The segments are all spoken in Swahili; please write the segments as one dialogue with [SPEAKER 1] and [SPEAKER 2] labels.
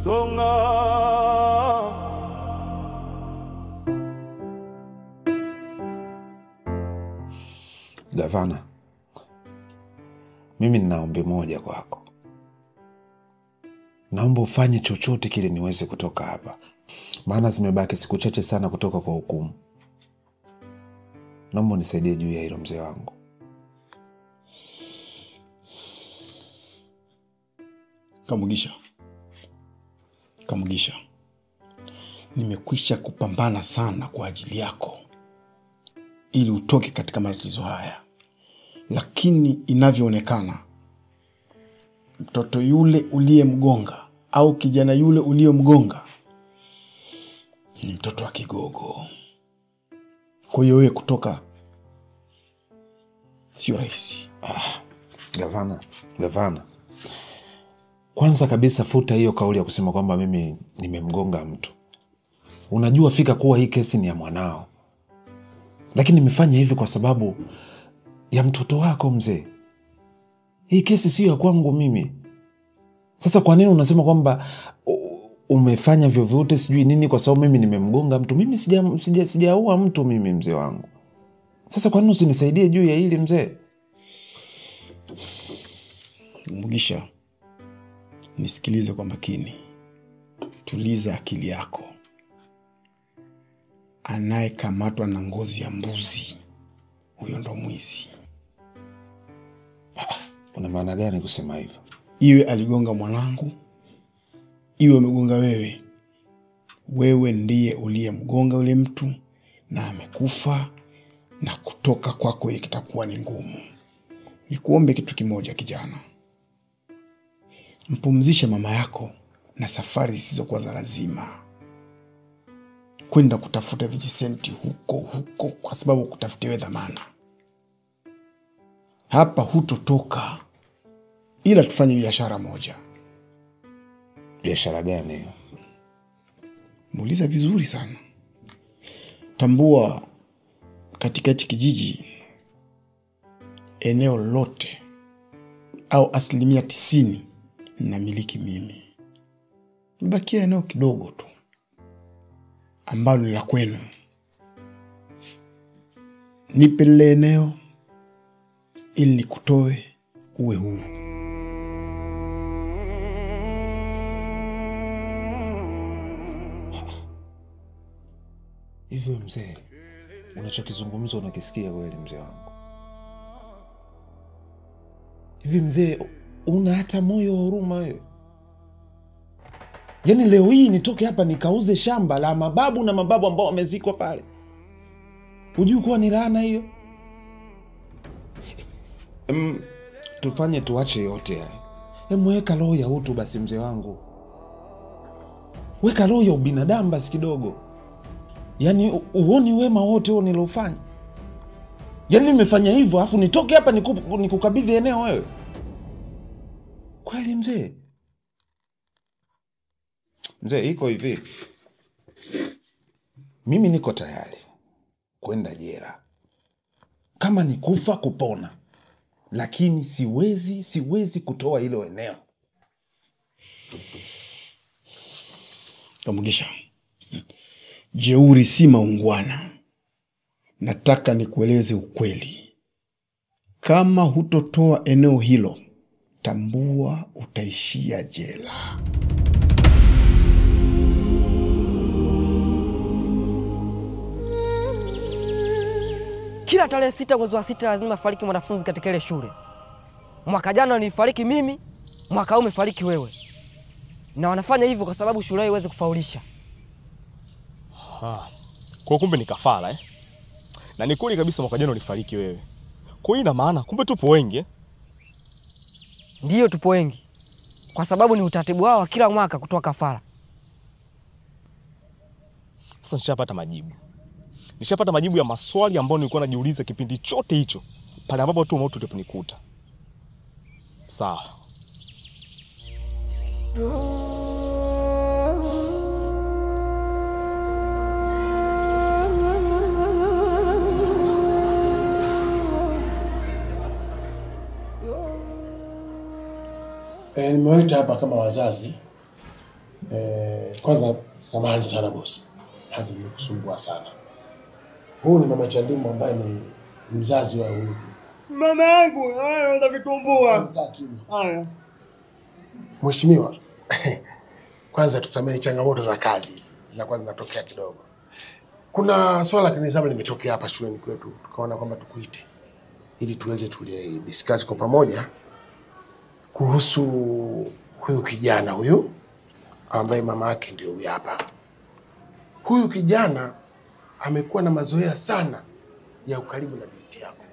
[SPEAKER 1] Gonga.
[SPEAKER 2] Gavana, mimi nina ombi moja kwako. Naomba ufanye chochote kile niweze kutoka hapa. Maana zimebaki siku chache sana kutoka kwa hukumu. Naomba unisaidie juu ya hilo mzee wangu.
[SPEAKER 3] Kamugisha. Kamugisha. Nimekwisha kupambana sana kwa ajili yako ili utoke katika matatizo haya. Lakini inavyoonekana, mtoto yule uliyemgonga au kijana yule uliyemgonga ni mtoto wa kigogo. Kwa hiyo wewe kutoka sio rahisi.
[SPEAKER 2] Gavana, gavana. Kwanza kabisa futa hiyo kauli ya kusema kwamba mimi nimemgonga mtu. Unajua fika kuwa hii kesi ni ya mwanao. Lakini nimefanya hivi kwa sababu ya mtoto wako mzee. Hii kesi sio ya kwangu mimi. Sasa kwa nini unasema kwamba umefanya vyovyote sijui nini kwa sababu mimi nimemgonga mtu? Mimi sijaua mtu mimi mzee wangu. Sasa kwa nini usinisaidie juu ya hili mzee?
[SPEAKER 3] Mugisha, nisikilize kwa makini. Tuliza akili yako. Anayekamatwa na ngozi ya mbuzi, huyo ndo mwizi.
[SPEAKER 2] Una maana gani kusema hivyo?
[SPEAKER 3] Iwe aligonga mwanangu, iwe umegonga wewe. Wewe ndiye uliyemgonga yule mtu na amekufa, na kutoka kwako kitakuwa ni ngumu. Nikuombe kitu kimoja kijana. Mpumzishe mama yako na safari zisizokuwa za lazima. Kwenda kutafuta vijisenti huko huko kwa sababu kutafutiwe dhamana. Hapa hutotoka ila tufanye biashara moja.
[SPEAKER 2] Biashara gani hiyo?
[SPEAKER 3] Muuliza vizuri sana. Tambua katika hichi kijiji eneo lote au 90% ninamiliki mimi. Nibakia eneo kidogo tu ambalo ni la kwenu. Nipe lile eneo ili nikutoe uwe huru.
[SPEAKER 2] Hivyo mzee, unachokizungumza unakisikia kweli mzee wangu? Hivi mzee, una hata moyo wa huruma wewe? Yaani leo hii nitoke hapa nikauze shamba la mababu na mababu ambao wamezikwa pale. Hujui kuwa ni laana hiyo? Tufanye tuache yote haya. Weka roho ya utu basi mzee wangu. Weka roho ya ubinadamu basi kidogo. Yaani uoni wema wote huo nilofanya? Yaani nimefanya hivyo afu nitoke hapa nikukabidhi eneo wewe? Kweli mzee? Mzee, iko hivi. Mimi niko tayari kwenda jela. Kama ni kufa kupona. Lakini siwezi kutoa hilo eneo.
[SPEAKER 3] Kamugisha, jeuri si maungwana. Nataka nikueleze ukweli. Kama hutotoa eneo hilo, tambua utaishia jela.
[SPEAKER 4] Kila tarehe 6 mwezi wa 6 lazima fariki mwanafunzi katika ile shule. Mwaka jana nilifariki mimi, mwaka huu umefariki wewe. Na wanafanya hivyo kwa sababu shule iweze kufaulisha.
[SPEAKER 5] Kwa kumbe ni kafara eh? Na ni kweli kabisa mwaka jana ulifariki wewe. Kwa hiyo ina maana kumbe tupo wengi eh?
[SPEAKER 4] Ndiyo tupo wengi. Kwa sababu ni utaratibu wao wa kila mwaka kutoa kafara.
[SPEAKER 5] Sasa nishapata majibu. Nishapata majibu ya maswali ambayo nilikuwa najiuliza kipindi chote hicho pale ambapo tu mauti uliponikuta. Sawa.
[SPEAKER 6] Nimewaita hapa kama wazazi
[SPEAKER 1] Kwanza samahani sana bosi. Hadi nimekusumbua sana. Huyu ni mama Chandimu ambaye ni mzazi wa huyu.
[SPEAKER 6] Mama yangu, anaweza vitumbua. Haya.
[SPEAKER 1] Mheshimiwa, kwanza tusamehe changamoto za kazi hizi zinakuwa zinatokea kidogo. Kuna swala la kinidhamu limetokea hapa shuleni kwetu, tukaona kwamba tukuite ili tuweze tulidiscuss kwa pamoja kuhusu huyu kijana huyu ambaye mama yake ndio huyu hapa. Huyu kijana amekuwa na mazoea sana ya ukaribu na binti yako.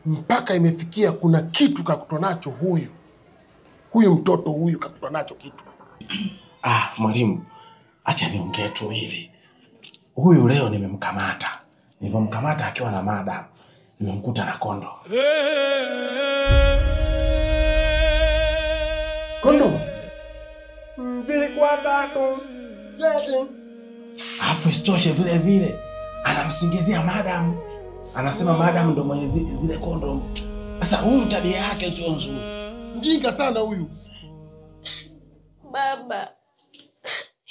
[SPEAKER 1] Mpaka imefikia kuna kitu kakutwa nacho huyu. Huyu mtoto huyu kakutwa nacho kitu.
[SPEAKER 7] Mwalimu, acha niongee tu hili. Huyu leo nimemkamata. Nilipomkamata akiwa na madam, nimemkuta na kondo. Kondo?
[SPEAKER 6] Zilikuwa tatu. Zeti.
[SPEAKER 7] Alafu isitoshe vile vile anamsingizia madam. Anasema madam ndo mwenye zile kondom. Sasa huyu tabia yake sio nzuri.
[SPEAKER 1] Mjinga sana huyu.
[SPEAKER 8] Baba,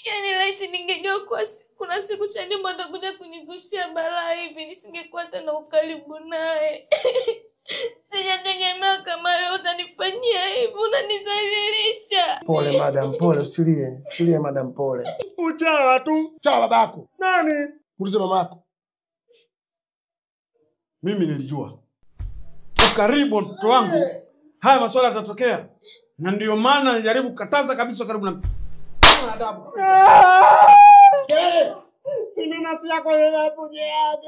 [SPEAKER 8] yaani laiti ningejua kuwa kuna siku Chandimu atakuja kunizushia balaa hivi, nisingekuwa hata na ukaribu naye. Sijategemea kama leo utanifanyia hivi, unanizalilisha.
[SPEAKER 1] Pole madam, pole, usilie. Usilie madam, pole.
[SPEAKER 6] Uchawa tu.
[SPEAKER 1] Chawa babako.
[SPEAKER 6] Nani?
[SPEAKER 1] Muulize mamako.
[SPEAKER 3] Mimi nilijua ukaribu mtoto wangu haya maswala yatatokea, na ndio maana nilijaribu kukataza kabisa karibu na adabu.
[SPEAKER 6] Kelele. Nimenasia kwa mapunye yake.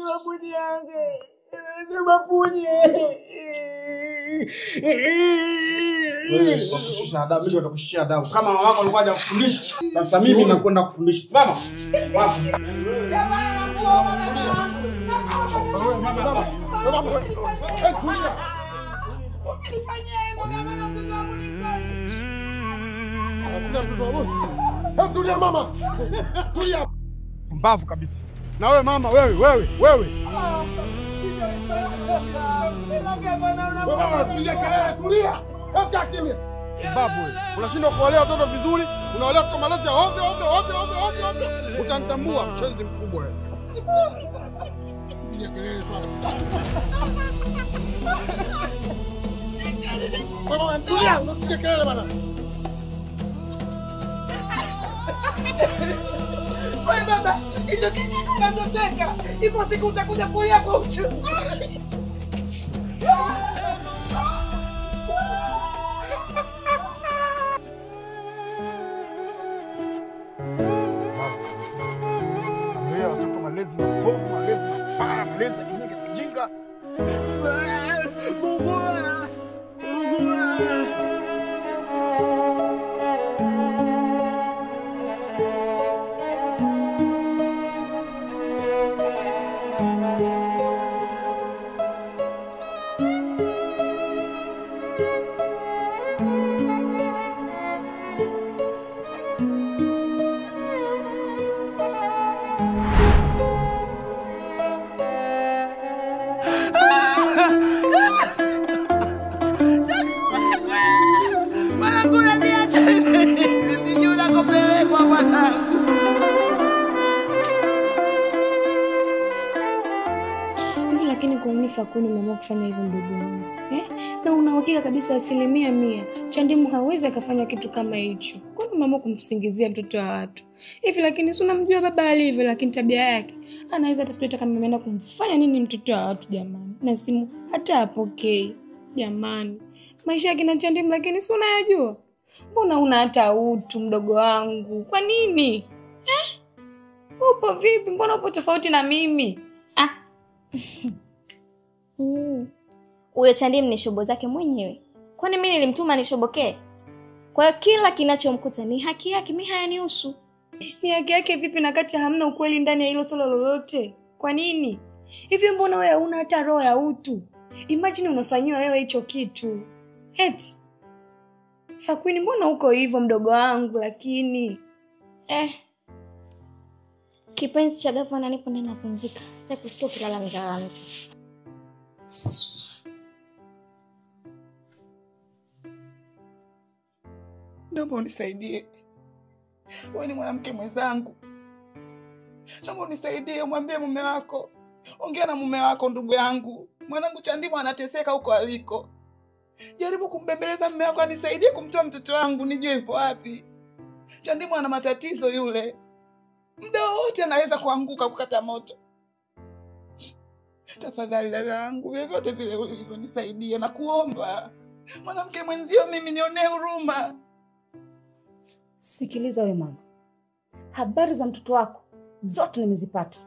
[SPEAKER 6] Mapunye yake. Mapunye.
[SPEAKER 3] Wewe wakushusha adabu, mimi nitakushusha adabu. Kama mama wako alikuwa hajakufundisha, sasa mimi nakwenda kufundisha. Simama. Wapi?
[SPEAKER 1] Tulia mama. Tulia.
[SPEAKER 3] Mbavu kabisa. Na wewe mama, wewe, wewe, wewe.
[SPEAKER 1] Wewe mama, tulia kelele, tulia. Hebu kimya.
[SPEAKER 3] Mbavu wewe. Unashindwa kuwalea watoto vizuri, unawalea kwa malezi ya ovyo ovyo ovyo ovyo ovyo. Utanitambua mchenzi mkubwa wewe.
[SPEAKER 1] Piga kelele sana. Mama, tulia, unapiga kelele bana.
[SPEAKER 6] Wewe baba, hicho kishiko unachocheka, ipo siku utakuja kulia kwa uchungu.
[SPEAKER 3] Wewe watoto malezi mabovu, malezi mabaya, malezi ya kijinga kijinga.
[SPEAKER 6] Mungu, Mungu.
[SPEAKER 9] Fakuni umeamua kufanya hivyo mdogo wangu. Na una uhakika kabisa 100% Chandimu hawezi akafanya kitu kama hicho. Kwa nini umeamua kumsingizia mtoto wa watu? Hivi lakini si unamjua baba alivyo, lakini tabia yake anaweza hata sijui kama ameenda kumfanya nini mtoto wa watu jamani. Na simu hata apokei. Jamani, maisha yake na Chandimu lakini si unayajua. Mbona una hata utu mdogo wangu? Kwa nini? Upo vipi? Mbona upo tofauti na mimi?
[SPEAKER 10] Huyo Chandimu ni shobo zake mwenyewe. Kwani mimi nilimtuma nishobokee? Kwa hiyo kila kinachomkuta ni haki yake, mimi hayanihusu.
[SPEAKER 9] Ni haki yake vipi na kati hamna ukweli ndani ya hilo swala lolote? Kwa nini? Hivi mbona wewe huna hata roho ya utu? Imagine unafanyiwa wewe hicho kitu. Eti Fakwini, mbona uko hivyo mdogo wangu lakini?
[SPEAKER 10] Kipenzi cha gavana nipo ndani napumzika. Sitaki kusikia ukilalamika lalamika.
[SPEAKER 6] Naomba unisaidie. Wewe ni mwanamke mwenzangu. Naomba unisaidie, umwambie mume wako. Ongea na mume wako ndugu yangu. Mwanangu Chandimu anateseka huko aliko. Jaribu kumbembeleza mume wako anisaidie kumtoa mtoto wangu nijue yupo wapi. Chandimu ana matatizo yule. Muda wote anaweza kuanguka kukata moto. Tafadhali dada yangu, vyovyote vile ulivyo nisaidie na kuomba. Mwanamke mwenzio mimi nionee huruma.
[SPEAKER 11] Sikiliza we mama. Habari za mtoto wako zote nimezipata.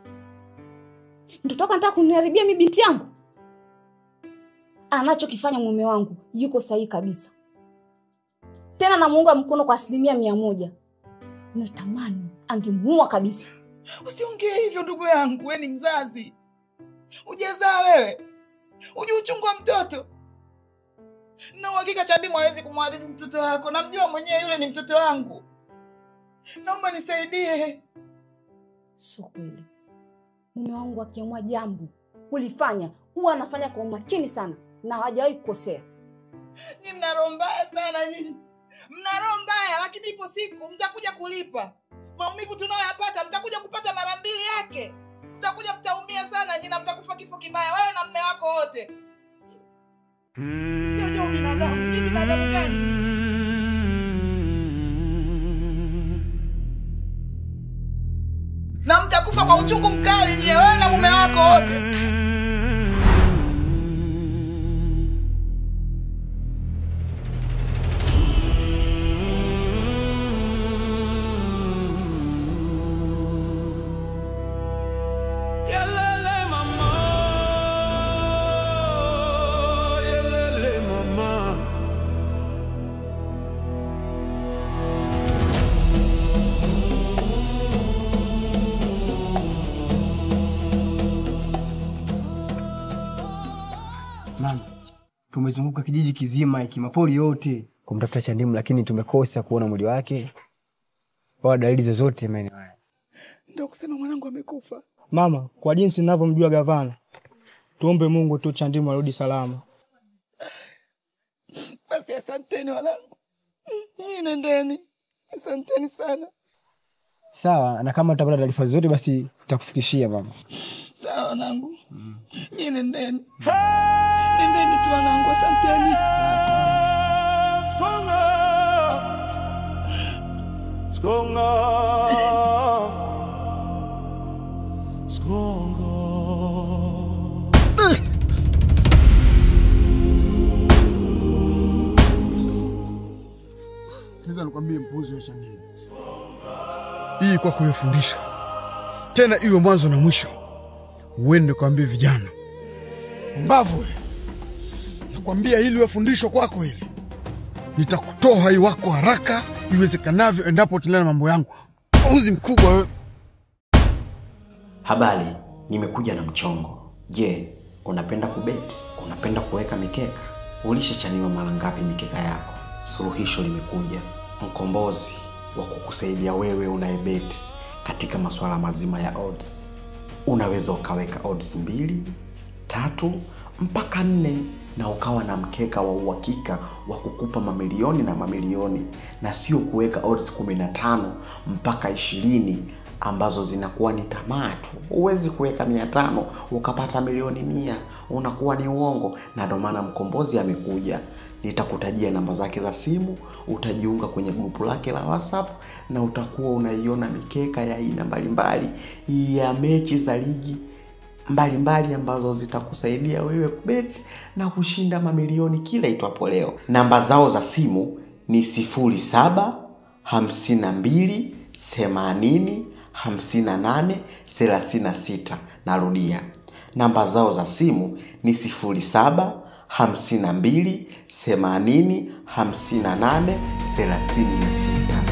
[SPEAKER 11] Mtoto wako anataka kuniharibia mimi binti yangu. Anachokifanya mume wangu yuko sahihi kabisa. Tena namuunga mkono kwa 100%. Natamani angemuua kabisa.
[SPEAKER 6] Usiongee hivyo ndugu yangu, wewe ni mzazi. Hujazaa wewe. Hujui uchungu wa mtoto. Na uhakika Chandimu hawezi kumharibu mtoto wako. Namjua mwenyewe yule ni mtoto wangu. Naomba nisaidie.
[SPEAKER 11] Sio kweli. Mume wangu akiamua jambo kulifanya, huwa anafanya kwa umakini sana na hajawahi kukosea.
[SPEAKER 6] Nyinyi mna roho mbaya sana nyinyi. Mna roho mbaya, lakini ipo siku mtakuja kulipa. Maumivu tunayoyapata mtakuja kupata mara mbili yake. Mtakuja mtaumia sana nyinyi na mtakufa kifo kibaya wewe na mume wako wote. Sio juu binadamu, ni binadamu gani? Na mtakufa kwa uchungu mkali nyinyi wewe na mume wako wote.
[SPEAKER 4] Tumezunguka kijiji kizima ikimapori yote kumtafuta Chandimu, lakini tumekosa kuona mwili wake wala dalili zozote maeneo haya.
[SPEAKER 6] Ndio kusema mwanangu amekufa.
[SPEAKER 12] Mama, kwa jinsi ninavyomjua gavana, tuombe Mungu tu Chandimu arudi salama.
[SPEAKER 6] Basi asanteni wanangu. Nyinyi nendeni. Asanteni sana.
[SPEAKER 4] Sawa, na kama tutapata taarifa zote basi tutakufikishia mama.
[SPEAKER 6] Sawa wanangu. Nyinyi nendeni. Nendeni tu wanangu, asanteni.
[SPEAKER 13] Skonga. Skonga.
[SPEAKER 1] Kiza nikwambie mpuzi wa Chandimu. Hii kwa kuyafundisha. Tena iwe mwanzo na mwisho. Uende kaambie vijana. Mbavu. Nakwambia hili fundisho kwako hili. Nitakutoa hai wako haraka iwezekanavyo endapo tuendelee na mambo yangu. Uzi mkubwa wewe.
[SPEAKER 14] Habari, nimekuja na mchongo. Je, unapenda kubeti? Unapenda kuweka mikeka? Ulishachaniwa mara ngapi mikeka yako? Suluhisho limekuja. Mkombozi wa kukusaidia wewe unayebeti katika masuala mazima ya odds. Unaweza ukaweka odds 2, 3 mpaka 4 na ukawa na mkeka wa uhakika wa kukupa mamilioni na mamilioni, na sio kuweka odds 15 mpaka 20 ambazo zinakuwa ni tamaa tu. Huwezi kuweka 500 ukapata milioni 100, unakuwa ni uongo. Na ndio maana Mkombozi amekuja. Nitakutajia namba zake za simu, utajiunga kwenye grupu lake la WhatsApp na utakuwa unaiona mikeka ya aina mbalimbali ya mechi za ligi mbalimbali ambazo zitakusaidia wewe kubeti na kushinda mamilioni kila itwapo leo. Namba zao za simu ni 07 52 80 58 36. Narudia, namba zao za simu ni 07 52 80 58 36.